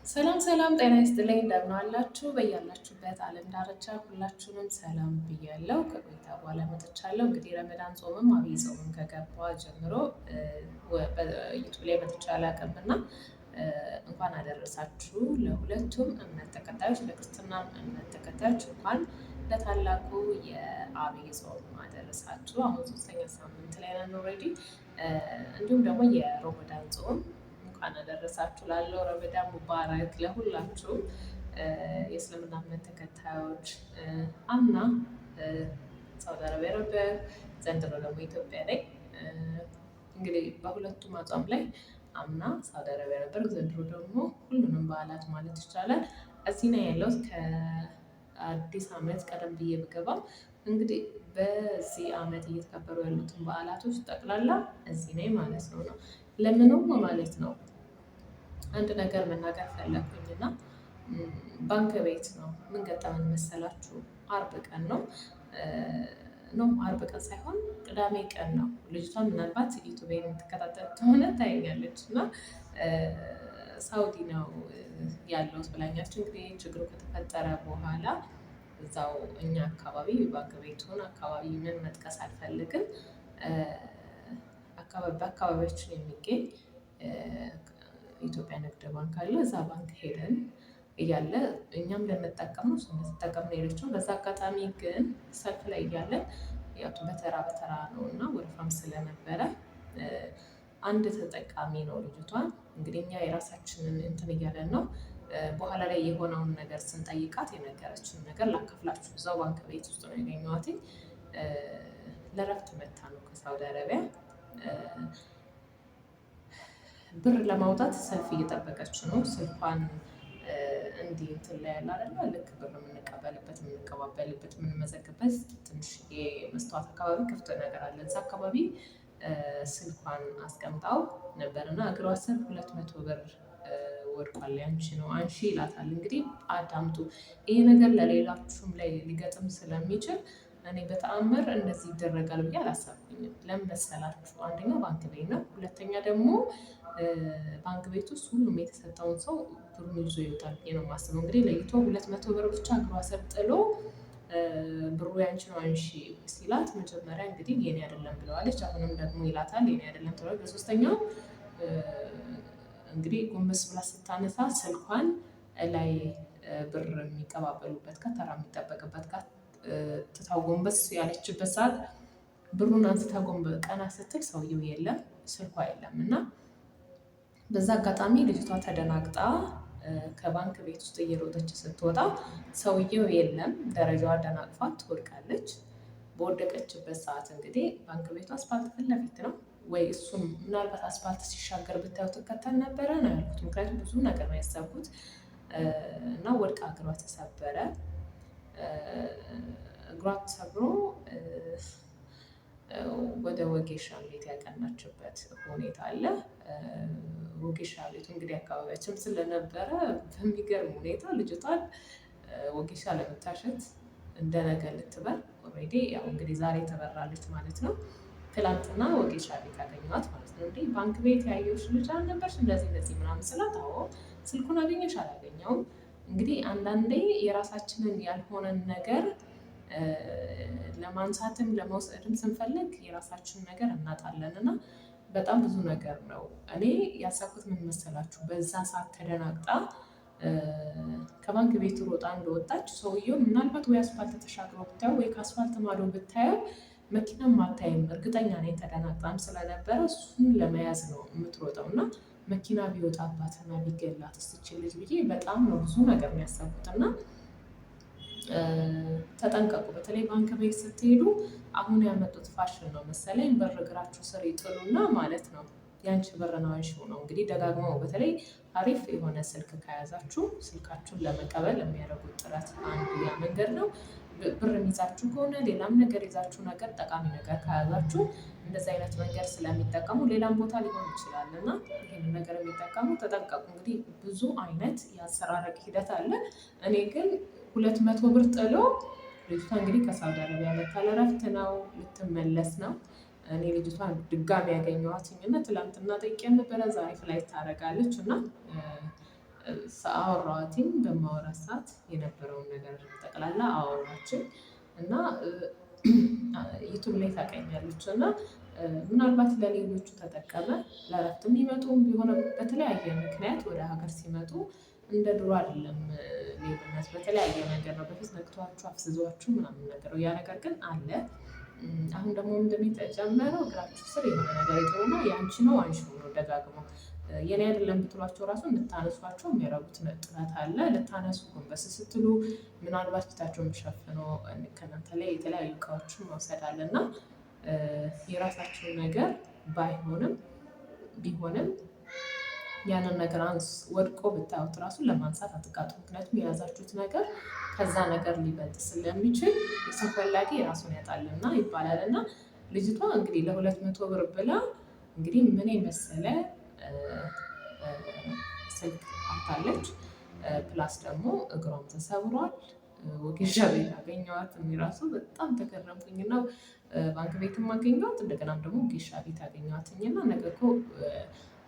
ሰላም ሰላም፣ ጤና ይስጥልኝ። እንደምን አላችሁ? በያላችሁበት ዓለም ዳርቻ ሁላችሁንም ሰላም ብያለሁ። ከቆይታ በኋላ መጥቻለሁ። እንግዲህ ረመዳን ጾምም አብይ ጾምም ከገባ ጀምሮ YouTube ላይ መጥቻ አላውቅም እና እንኳን አደረሳችሁ ለሁለቱም እምነት ተከታዮች፣ ለክርስትና እምነት ተከታዮች እንኳን ለታላቁ የአብይ ጾም አደረሳችሁ። አሁን ሶስተኛ ሳምንት ላይ ነን already። እንዲሁም ደግሞ የረመዳን ጾም እንኳን አደረሳችሁ ላለው ረመዳን ሙባረክ ለሁላችሁም የእስልምና እምነት ተከታዮች። አምና ሳውዲ አረቢያ ነበር፣ ዘንድሮ ደግሞ ኢትዮጵያ ላይ። እንግዲህ በሁለቱም አቋም ላይ አምና ሳውዲ አረቢያ ነበር፣ ዘንድሮ ደግሞ ሁሉንም በዓላት ማለት ይቻላል እዚህ ነው ያለሁት። ከአዲስ ዓመት ቀደም ብዬ ብገባም እንግዲህ በዚህ ዓመት እየተከበሩ ያሉትን በዓላቶች ጠቅላላ እዚህ ነኝ ማለት ነው። ለምንም ማለት ነው አንድ ነገር መናገር ፈለግኩኝ እና ባንክ ቤት ነው። ምን ገጠመን መሰላችሁ? አርብ ቀን ነው ነው አርብ ቀን ሳይሆን ቅዳሜ ቀን ነው። ልጅቷ ምናልባት YouTube የምትከታተል ከሆነ ታየኛለች እና ሳውዲ ነው ያለሁት ብላኛለች። እንግዲህ ችግሩ ከተፈጠረ በኋላ እዛው እኛ አካባቢ ባንክ ቤቱን አካባቢ ምን መጥቀስ አልፈልግም፣ በአካባቢያችን የሚገኝ ኢትዮጵያ ንግድ ባንክ አለ። እዛ ባንክ ሄደን እያለ እኛም ልንጠቀም ነው፣ እሷም ልትጠቀም ነው የሄደችው። በዛ አጋጣሚ ግን ሰልፍ ላይ እያለን ያው በተራ በተራ ነው እና ወረፋም ስለነበረ አንድ ተጠቃሚ ነው ልጅቷን። እንግዲህ እኛ የራሳችንን እንትን እያለን ነው። በኋላ ላይ የሆነውን ነገር ስንጠይቃት የነገረችንን ነገር ላካፍላችሁ። እዛው ባንክ ቤት ውስጥ ነው ያገኘኋት። ለእረፍት መታ ነው ከሳውዲ አረቢያ፣ ብር ለማውጣት ሰልፍ እየጠበቀች ነው። ስልኳን እንዲህ እንትን ላይ ያለ አይደለ፣ ልክ ብር የምንቀበልበት፣ የምንቀባበልበት፣ የምንመዘግበት ትንሽ የመስተዋት አካባቢ ክፍት ነገር አለ። እዛ አካባቢ ስልኳን አስቀምጣው ነበር እና እግሯ ስር 200 ብር ወድቋል። ያንቺ ነው፣ አንሺ ይላታል። እንግዲህ አዳምጡ። ይሄ ነገር ለሌላችሁም ላይ ሊገጥም ስለሚችል እኔ በተአምር እንደዚህ ይደረጋል ብዬ አላሰብኩኝም። ለምን መሰላችሁ? አንደኛ ባንክ ቤት ነው። ሁለተኛ ደግሞ ባንክ ቤት ውስጥ ሁሉም የተሰጠውን ሰው ብሩን ይዞ ይወጣል ብዬ ነው የማስበው። እንግዲህ ለይቶ 200 ብር ብቻ እግሯ ስር ጥሎ ብሩ ያንቺ ነው አንሺ ሲላት መጀመሪያ እንግዲህ የኔ አይደለም ብለዋለች። አሁንም ደግሞ ይላታል፣ የኔ አይደለም ትለዋለች። በሶስተኛው እንግዲህ ጎንበስ ብላ ስታነሳ ስልኳን ላይ ብር የሚቀባበሉበት ጋር፣ ተራ የሚጠበቅበት ጋር ትታው ጎንበስ ያለችበት ሰዓት ብሩን አንስታ ጎንበስ ቀና ስትል ሰውየው የለም፣ ስልኳ የለም። እና በዛ አጋጣሚ ልጅቷ ተደናግጣ ከባንክ ቤት ውስጥ እየሮጠች ስትወጣ ሰውየው የለም። ደረጃዋ አደናቅፏት ትወድቃለች። በወደቀችበት ሰዓት እንግዲህ ባንክ ቤቱ አስፋልት ፊት ለፊት ነው ወይ እሱም ምናልባት አስፋልት ሲሻገር ብታየው ትከተል ነበረ ነው ያልኩት። ምክንያቱም ብዙ ነገር ነው ያሰብኩት እና ወድቃ እግሯ ተሰበረ። እግሯ ተሰብሮ ወደ ወጌሻ ቤት ያቀናችበት ሁኔታ አለ። ወጌሻ ቤቱ እንግዲህ አካባቢያችን ስለነበረ በሚገርም ሁኔታ ልጅቷን ወጌሻ ለመታሸት እንደነገ ልትበር already ያው እንግዲህ ዛሬ ተበራለች ማለት ነው። ትላንትና ወጌሻ ቤት አገኘኋት ማለት ነው። እንዴ፣ ባንክ ቤት ያየሁሽ ልጅ አልነበርሽ? እንደዚህ እንደዚህ ምናምን ስላት፣ አዎ፣ ስልኩን አገኘሽ? አላገኘውም። እንግዲህ አንዳንዴ የራሳችንን ያልሆነን ነገር ለማንሳትም ለመውሰድም ስንፈልግ የራሳችንን ነገር እናጣለን እና በጣም ብዙ ነገር ነው። እኔ ያሰብኩት ምን መሰላችሁ? በዛ ሰዓት ተደናግጣ ከባንክ ቤቱ ሮጣ እንደወጣች ሰውየው ምናልባት ወይ አስፋልት ተሻግሮ ብታየው ወይ ከአስፋልት ማዶ ብታየው መኪናም አታይም። እርግጠኛ ነኝ ተደናግጣም ስለነበረ እሱን ለመያዝ ነው የምትሮጠው እና መኪና ቢወጣባትና ቢገላት እስችል ልጅ ብዬ በጣም ነው ብዙ ነገር የሚያሰብኩት እና ተጠንቀቁ። በተለይ ባንክ ቤት ስትሄዱ አሁን ያመጡት ፋሽን ነው መሰለኝ፣ በር እግራችሁ ስር ይጥሉና ማለት ነው፣ ያንቺ ብር ነው አንሺው ነው። እንግዲህ ደጋግመው በተለይ አሪፍ የሆነ ስልክ ከያዛችሁ ስልካችሁን ለመቀበል የሚያደርጉት ጥረት አንዱ ያ መንገድ ነው። ብር ይዛችሁ ከሆነ፣ ሌላም ነገር ይዛችሁ፣ ነገር ጠቃሚ ነገር ከያዛችሁ እንደዚህ አይነት መንገድ ስለሚጠቀሙ ሌላም ቦታ ሊሆን ይችላል እና ይህንን ነገር የሚጠቀሙ ተጠንቀቁ። እንግዲህ ብዙ አይነት የአሰራረቅ ሂደት አለ። እኔ ግን 200 ብር ጥሎ ልጅቷ እንግዲህ ከሳውዲ አረቢያ መታ ለእረፍት ነው፣ ልትመለስ ነው። እኔ ልጅቷን ድጋሚ ያገኘኋትኝ እና ትላንትና ጠይቄ ነበረ። ዛሬ flight ታደርጋለች እና አወራኋትኝ። በማወራት ሰዓት የነበረውን ነገር ጠቅላላ አወራችኝ። እና ዩቲዩብ ላይ ታውቀኛለች እና ምናልባት ለሌሎቹ ተጠቀመ ለእረፍት የሚመጡም ቢሆን በተለያየ ምክንያት ወደ ሀገር ሲመጡ እንደ ድሮ አይደለም። ሌብነት በተለያየ ነገር ነው። በፊት ነክቷችሁ አፍዝዟችሁ ምናምን ነገር ነው፣ ያ ነገር ግን አለ። አሁን ደግሞ ምንድነው የተጨመረው? እግራችሁ ስር የሆነ ነገር ይጥሉና ያንቺ ነው አንሺው ነው ደጋግሞ። የኔ አይደለም ብትሏቸው ራሱ እንድታነሷቸው የሚያደርጉት ጥረት አለ። ልታነሱ ጎንበስ ስትሉ ምናልባት ፊታቸውን ሸፍኖ ከእናንተ ላይ የተለያዩ እቃዎችን መውሰድ አለ። እና የራሳችሁን ነገር ባይሆንም ቢሆንም ያንን ነገር ወድቆ ብታዩት ራሱ ለማንሳት አትቃጡ። ምክንያቱም የያዛችሁት ነገር ከዛ ነገር ሊበልጥ ስለሚችል የሰው ፈላጊ የራሱን ያጣልና ይባላል። እና ልጅቷ እንግዲህ ለ200 ብር ብላ እንግዲህ ምን የመሰለ ስልክ አጥታለች። Plus ደግሞ እግሯም ተሰብሯል። ወጌሻ ቤት አገኘኋት። እኔ ራሱ በጣም ተገረምኩኝና ባንክ ቤትም አገኘኋት፣ እንደገናም ደግሞ ወጌሻ ቤት አገኘኋትኝና ነገ እኮ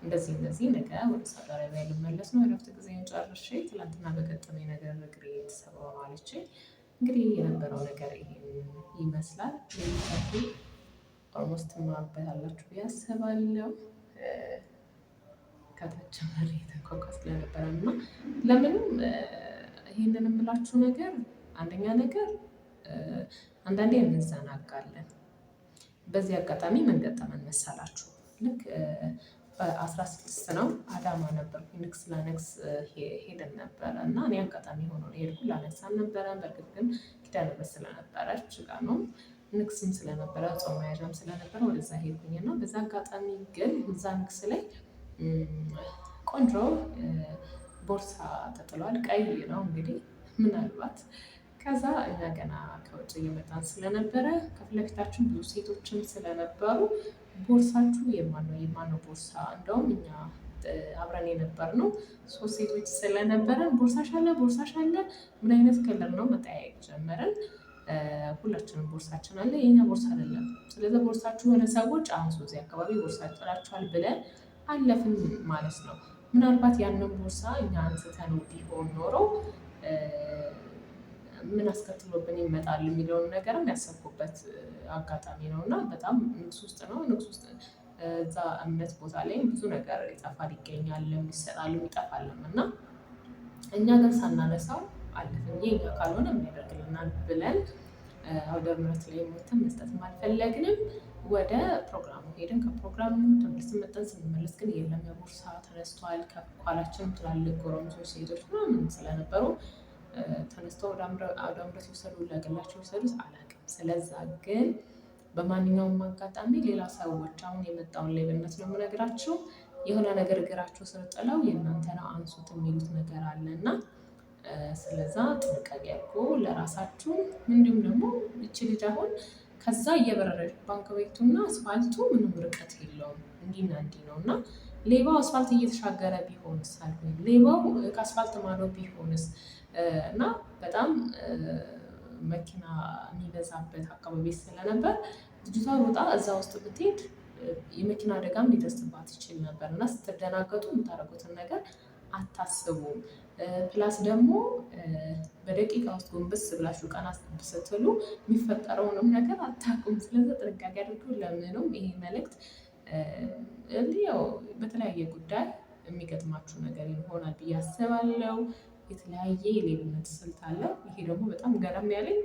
እንደዚህ እንደዚህ ነገ ወደ ሳውዲ አረቢያ ልመለስ ነው፣ የእረፍት ጊዜን ጨርሼ ትላንትና በገጠመኝ ነገር እግሬ ተሰብሮ ነው አለችኝ። እንግዲህ የነበረው ነገር ይሄን ይመስላል። ሌሎቻችሁ almost ትማሩበታላችሁ ብዬ አስባለሁ። ከታች በር የተንኳኳ ስለነበረ እና ለምንም ይሄንን የምላችሁ ነገር አንደኛ ነገር አንዳንዴ እንዘናጋለን። በዚህ አጋጣሚ ምን ገጠመን መሰላችሁ? ልክ በ16 ነው አዳማ ነበርኩኝ። ንግስ ላነግስ ሄደን ነበረ እና እኔ አጋጣሚ ሆኖ ነው የሄድኩት። ላነግስ አልነበረም። በእርግጥ ግን ኪዳነ ምሕረት ስለነበረች ጋር ነው ንግስም ስለነበረ ጾም መያዣም ስለነበረ ወደዛ ሄድኩኝ። እና በዛ አጋጣሚ ግን እዛ ንግስ ላይ ቆንጆ ቦርሳ ተጥሏል። ቀይ ነው እንግዲህ ምናልባት። ከዛ እኛ ገና ከውጭ እየመጣን ስለነበረ ከፊት ለፊታችን ብዙ ሴቶችም ስለነበሩ ቦርሳችሁ የማነው የማነው ቦርሳ? እንደውም እኛ አብረን የነበርነው ሶስት ሴቶች ስለነበረን ቦርሳሽ አለ፣ ቦርሳሽ አለ፣ ምን አይነት color ነው መጠያየቅ ጀመርን። ሁላችንም ቦርሳችን አለ፣ የኛ ቦርሳ አይደለም። ስለዚህ ቦርሳችሁ የሆነ ሰዎች አንሱ፣ እዚህ አካባቢ ቦርሳ ጥላችኋል ብለን አለፍን ማለት ነው። ምናልባት ያንን ቦርሳ እኛ አንስተነው ቢሆን ኖሮ ምን አስከትሎብን ይመጣል የሚለውን ነገርም ያሰብኩበት አጋጣሚ ነው። እና በጣም ንግስ ውስጥ ነው፣ ንግስ ውስጥ እዛ እምነት ቦታ ላይ ብዙ ነገር ይጠፋል፣ ይገኛልም፣ ይሰጣልም፣ ይጠፋልም። እና እኛ ግን ሳናነሳው አለፍን። የኛ ካልሆነ ምን ያደርግልናል ብለን አውደ ምሕረት ላይ ሞተን መስጠትም አልፈለግንም። ወደ ፕሮግራሙ ሄድን። ከፕሮግራሙ ተመልሰን መጠን ስንመለስ ግን የለም፣ የቦርሳ ተነስቷል። ከኋላችንም ትላልቅ ጎረምሶች፣ ሴቶች ምናምን ስለነበሩ ተነስተው ወደ አውደ ምሕረት ይወሰዱ ለግላቸው ይወሰዱት አላውቅም። ስለዛ ግን በማንኛውም አጋጣሚ ሌላ ሰዎች አሁን የመጣውን ሌብነት ነው የምነግራችሁ። የሆነ ነገር እግራችሁ ስር ጥለው የእናንተ ነው አንሱት የሚሉት ነገር አለ። እና ስለዛ ጥንቃቄ አድርጎ ለራሳችሁ። እንዲሁም ደግሞ እቺ ልጅ አሁን ከዛ እየበረረች ባንክ ቤቱና አስፋልቱ ምንም ርቀት የለውም፣ እንዲና እንዲህ ነው። እና ሌባው አስፋልት እየተሻገረ ቢሆንስ አልኩኝ። ሌባው ከአስፋልት ማዶ ቢሆንስ? እና በጣም መኪና የሚበዛበት አካባቢ ስለነበር ልጅቷ ሮጣ እዛ ውስጥ ብትሄድ የመኪና አደጋም ሊደርስባት ይችል ነበር። እና ስትደናገጡ የምታደርጉትን ነገር አታስቡም። Plus ደግሞ በደቂቃ ውስጥ ጎንበስ ብላችሁ ቀና ስትሉ የሚፈጠረውንም ነገር አታውቁም። ስለዚህ ጥንቃቄ አድርጉ። ለምንም ይሄ መልእክት ያው በተለያየ ጉዳይ የሚገጥማችሁ ነገር ይሆናል ብዬ አስባለሁ። የተለያየ የሌብነት ስልት አለ። ይሄ ደግሞ በጣም ገረም ያለኝ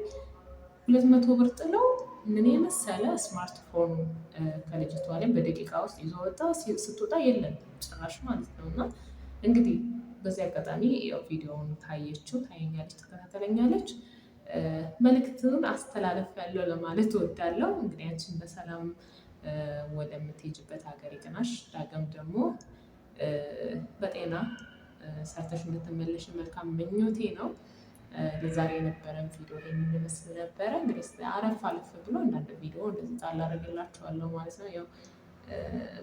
200 ብር ጥለው ምን የመሰለ ስማርትፎን ከልጅቷ ላይ በደቂቃ ውስጥ ይዞ ወጣ። ስትወጣ የለም ጭራሽ ማለት ነው። እና እንግዲህ በዚህ አጋጣሚ ያው ቪዲዮውን ታየችው፣ ታየኛለች፣ ትከታተለኛለች። መልእክቱን አስተላለፍ ያለው ለማለት እወዳለሁ። እንግዲህ አንቺን በሰላም ወደምትሄጂበት ሀገር ይቅናሽ። ዳግም ደግሞ በጤና ሰርተሽ እንድትመለሽ መልካም ምኞቴ ነው። ለዛሬ የነበረን ቪዲዮ ይሄንን ይመስል ነበረ። እንግዲህ አረፍ አለፍ ብሎ አንዳንድ ቪዲዮ እንደዚህ ጣል አደርግላችኋለሁ ማለት ነው። ያው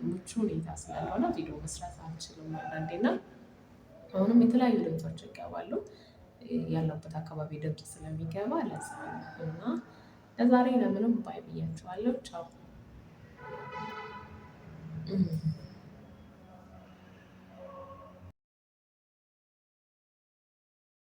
ምቹ ሁኔታ ስላልሆነ ቪዲዮ መስራት አልችልም አንዳንዴ። እና አሁንም የተለያዩ ድምጾች ይገባሉ። ያለሁበት አካባቢ ድምጽ ስለሚገባ ለዛ ነው። እና ለዛሬ ለምንም bye ብያችኋለሁ። ቻው።